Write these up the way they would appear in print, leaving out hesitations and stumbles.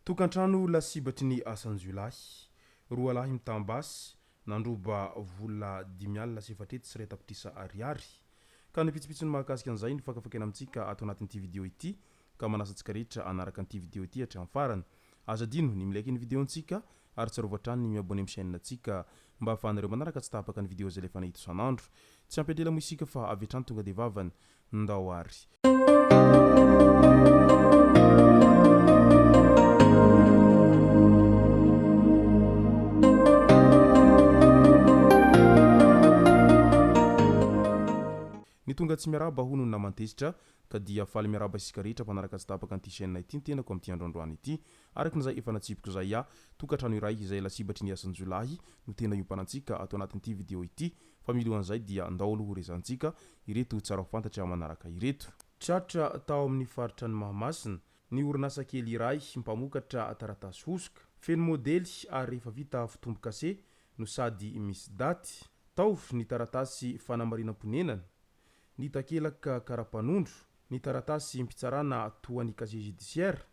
Tokantrano lasibatry ny asan-jiolahy, roalahy mitam-basy nandroba vola 450 tapitrisa ariary. Ka ny pitsopitsony mahakasika an'izay no fakafakaina amintsika ato anatin'ity video ity ka manasa antsika rehetra hanaraka an'ity video ity hatramin'ny farany. Aza adino ny mi-like ny video-ntsika ary tsarovy hatrany ny mi-abonner amin'ny chaîne-ntsika mba ahafahanareo manaraka tsy tapaka ny video izay alefanay eto isan'andro. Tsy ampy andrela moa isika fa avy hatrany tonga dia vavany. Ndao ary. Ny tonga tsy miarahaba hono ny naman-tezitra ka dia faly miarahaba isika rehetra mpanaraka tsy tapaka an'ity chaîne ity ny tenako amin'ity andro androany ity. Araka ny izay efa natsipiko izay aho, tokantrano iray izay lasibatry ny asan-jiolahy no tena iompanantsika ato anatin'ity video ity fa milohan'izay dia ndao aloha ho resahantsika ireto tsara ho fantatra manaraka ireto. Tratra tao amin'ny faritra an'i Mahamasina ny orinasa kely iray mpamokatra taratasy hosoka. Feno modely ary efa vita fitombo-kase no sady misy daty. Tao ny taratasy fanamarinam-ponenana, ny takelaka kara-panondro, ny taratasim-pitsarana toa ny casier judiciaire,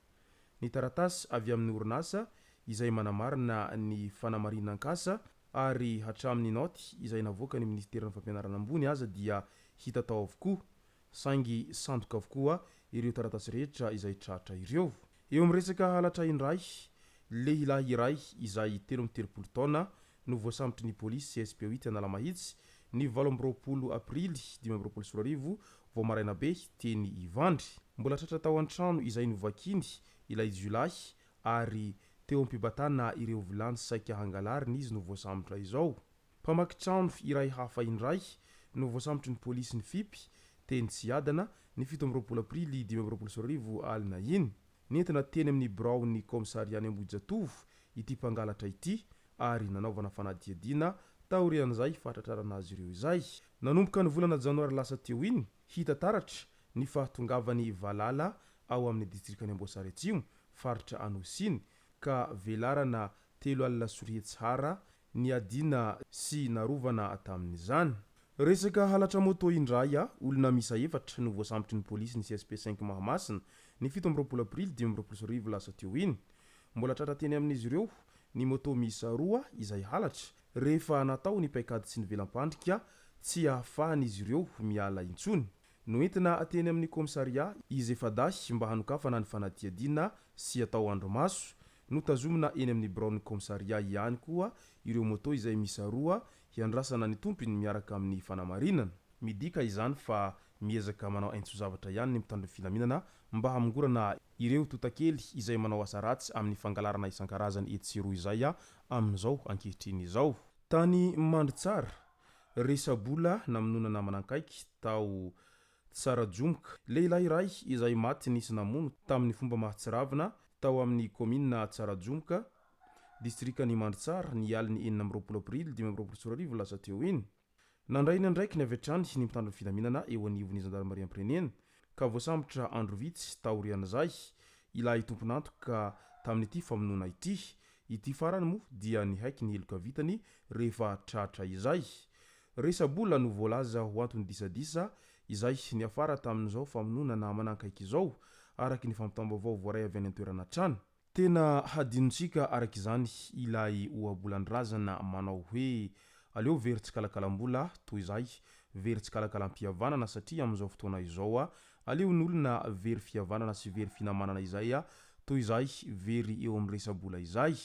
ny taratasy avy amin'ny orinasa izay manamarina ny fanamarinan-kasa ary hatramin'ny naoty izay navoakan'ny minisiteran'ny fampianarana ambony aza dia hita tao avokoa, saingy sandoka avokoa ireo taratasy rehetra izay tratra ireo. Eo amin'ny resaka halatra indray, lehilahy iray izay 33 taona no voasambotry ny polisy CSP huit Analamahitsy ny 28 aprily 2025 vao maraina be teny Ivandry. Mbola tratra tao an-trano izay novakiany ilay jiolahy ary teo am-pibatana ireo vilany saika hangalariny izy no voasambotra izao. Mpamaky trano iray hafa indray no voasambotry ny polisy ny Fip teny Tsiadana ny 27 aprily 2025 alina iny. Nentina teny amin'ny biraon'ny kaomisarian'i Ambohijatovo ity mpangalatra ity ary nanaovana fanadihadiana taorian'izay fahatratrarana azy ireo izay. Nanomboka ny volana janoary lasa teo iny, hita taratra ny fahatongavan'ny valala ao amin'ny distrikan'i Amboasary Atsimo, faritra Anosy iny, ka velarana 230 ha niadiana sy narovana tamin'izany. Resaka halatra moto indray, olona miisa efatra no voasambotry ny polisy ny CSP cinq Mahamasina ny 27 aprily 2025 lasa teo iny. Mbola tratra teny amin'izy ireo ny moto miisa roa izay halatra rehefa natao ny paikady tsy nivelam-pandrika tsy ahafahan'izy ireo miala intsony. Noentina teny amin'ny kaomisarià izy efa-dahy mba hanokafana ny fanadihadiana sy atao andrimaso. Notazomina eny amin'ny biraon'ny kaomisarià ihany koa ireo moto izay miisa roa hiandrasana ny tompony miaraka amin'ny fanamarinana. Midika izany fa miezaka manao aintso-zavatra ihany ny mpitandro ny filaminana mba hamongorana ireo tontakely izay manao asa ratsy amin'ny fangalarana isan-karazany etsy sy eroa izay amin'izao ankehitriny izao. Tany Mandritsara, resa-bola namonoana namana akaiky tao Tsarajomoka. Lehilahy iray izay maty nisy namono tamin'ny fomba mahatsiravina tao amin'ny kaominina Tsarajomoka, distrikan'i Mandritsara, ny alin'ny 26 aprily 2025 lasa teo iny. Nandray ny andraikiny avy hatrany ny mpitandro ny filaminana eo anivon'ny zandarimariam-pirenena ka voasambotra andro vitsy taorian'izay ilay tompon'antoka tamin'ity famonoana ity. Ity farany moa dia nihaiky ny heloka vitany rehefa tratra izay. Resa-bola no voalaza ho anton'ny disadisa izay niafara tamin'izao famonoana namana akaiky izao, araka ny fampitam-baovao voaray avy any an-toerana hatrany. Tena hadinontsika araka izany ilay ohabolan-drazana manao hoe aleo very tsikalakalam-bola toy izay very tsikalakalam-pihavanana satria amin'izao fotoana izao aleon'olona very fihavanana sy very finamanana izay toy izay very eo amin'ny resa-bola izay.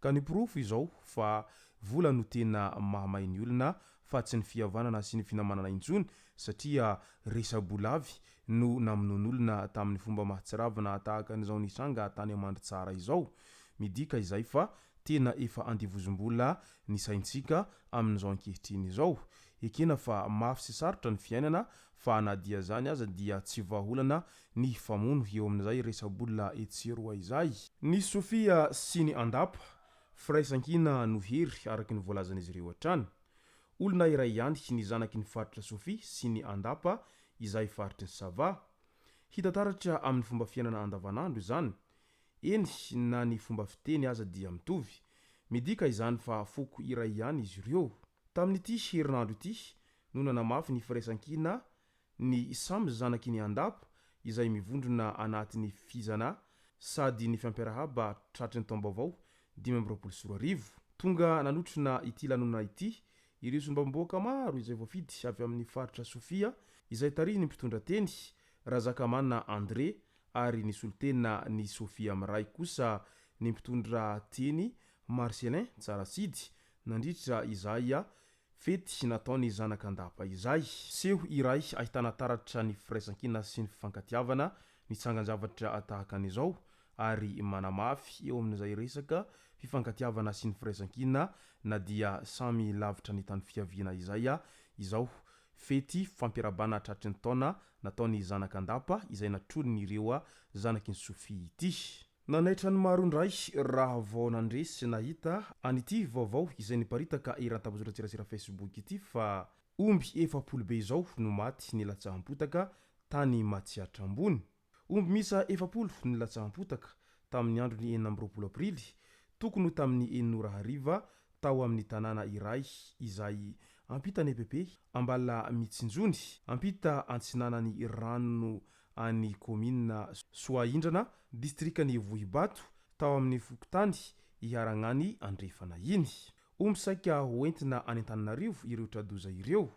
Ka ny porofo izao fa vola no tena mahamay ny olona fa tsy ny fihavanana sy ny finamanana intsony satria resa-bola avy no namonoan'olona tamin'ny fomba mahatsiravina tahaka an'izao nitranga tany Amandritsara izao. Midika izay fa tena efa andevozim-bola ny saintsika amin'izao ankehitriny izao. Ekena fa mafy sy sarotra ny fiainana fa na dia izany aza dia tsy vahaolana ny hifamono eo amin'izay resa-bola etsy sy eroa izay. Ny Sofia sy ny Andapa, firaisankina no hery araka ny voalazan'izy ireo hatrany. Olona iray ihany ny zanaky ny faritra Sofia sy ny Andapa izay faritry ny Sava. Hita taratra amin'ny fomba fiainana andavanandro izany. Eny, na ny fomba fiteny aza dia mitovy. Midika izany fa foko iray ihany izy ireo. Tamin'ity herinandro ity no nanamafy ny firaisankina ny samy zanaky ny Andapa izay mivondrona anatin'ny Fizana sady nifampiarahaba tratry ny taom-baovao 2025. Tonga nanotrona ity lanonana ity ireo solombavambahoaka maro izay voafidy avy amin'ny faritra Sofia izay tarihin'ny mpitondra teny Razakamanana André ary nisolo tena ny Sofia Miray kosa ny mpitondra teny Marcellin Tsarasidy nandritra izay fety nataon'ny zanak'Andapa izay. Seho iray ahitana taratra ny firaisankina sy ny fifankatiavana ny tsangan-javatra tahaka an'izao ary manamafy eo amin'izay resaka fifankatiavana sy ny firaisankina na dia samy lavitra ny tany fiaviana izay izao fety fampiarahabana tratry ny taona nataon'ny zanak'Andapa izay natronin'ireo zanaky ny Sofia ity. Nanaitra ny maro indray raha vao nandre sy nahita an'ity vaovao izay niparitaka eran'ny tambajotran-tserasera Facebook ity fa omby 40 be izao no maty nilatsaham-potaka tany Matsiatra Ambony. Omby miisa 40 nilatsaham-potaka tamin'ny andron'ny 26 aprily tokony ho tamin'ny enina ora hariva tao amin'ny tanàna iray izay ampitan'i EPP Ambalamitsinjony, ampita antsinanan'ny rano any kaominina Soaindrana, distrikan'i Vohibato, tao amin'ny fokontany Iharagnany Andrefana iny. Omby saika hoentina any Antananarivo ireo tra-doza ireo.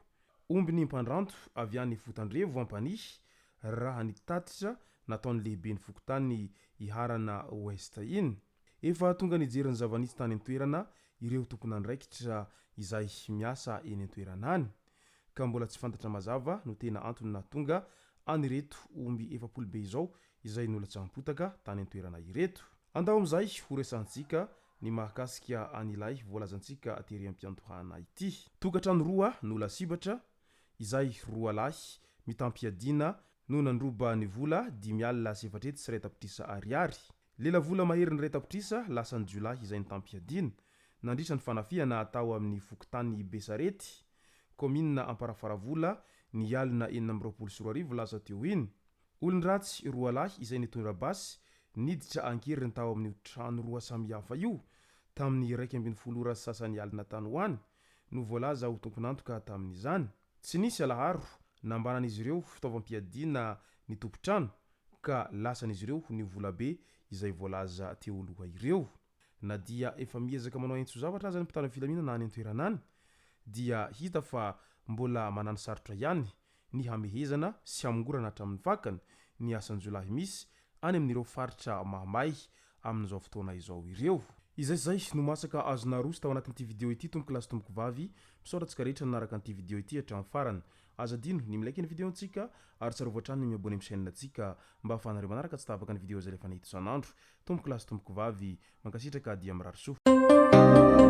Omby ny mpandranto avy any Fotandrevo Ampanihy, raha ny tatitra nataon'ny lehiben'ny fokontany Iharana Ouest iny. Efa tonga nijery ny zava-nisy tany an-toerana ireo tompon'andraikitra izay miasa eny an-toerana any, ka mbola tsy fantatra mazava no tena antony nahatonga an'ireto omby 40 be izao izay nolatsaham-potaka tany an-toerana ireto. Andao amin'izay ho resahantsika ny mahakasika an'ilay voalazantsika tery am-piandohana ity. Tokantrano roa no lasibatra, izay roa lahy mitam-piadiana no nandroba ny vola 450 tapitrisa ariary. Lelavola maherin'ny 1 tapitrisa lasan'ny jiolahy izay nitam-piadiana nandritra ny fanafihana tao amin'ny fokontany Besarety, kaominina Amparafaravola, ny alina 2026 lasa teo iny. Olon-dratsy roa lahy izay nitondra basy niditra an-keriny tao amin'io trano roa samihafa io tamin'ny 11 ora sy sasany alina tany ho any no voalaza ho tompon'antoka tamin'izany. Tsy nisy alaharo nambanan'izy ireo fitaovam-piadiana ny tompon-trano ka lasan'izy ireo ny volabe izay voalaza teo aloha ireo. Na dia efa miezaka manao aintso-zavatra aza ny mpitandro filaminana any an-toerana any dia hita fa mbola manano sarotra ihany ny hamehezana sy hamongorana hatramin'ny fakany ny asan-jiolahy misy any amin'ireo faritra mahamay amin'izao fotoana izao ireo. Izay izay no masaka azo naroso tao anatin'ity video ity tompoko lahy sy tompoko vavy, misaotra antsika rehetra nanaraka an'ity video ity hatramin'ny farany. Aza adino ny mi-like ny video ntsika ary tsarovy hatrany ny mi-abonner amin'ny chaîne ntsika mba ahafahanareo manaraka tsy tapaka ny video izay alefanay eto isan'andro. Tompoko lahy sy tompoko vavy, mankasitraka dia mirary soa.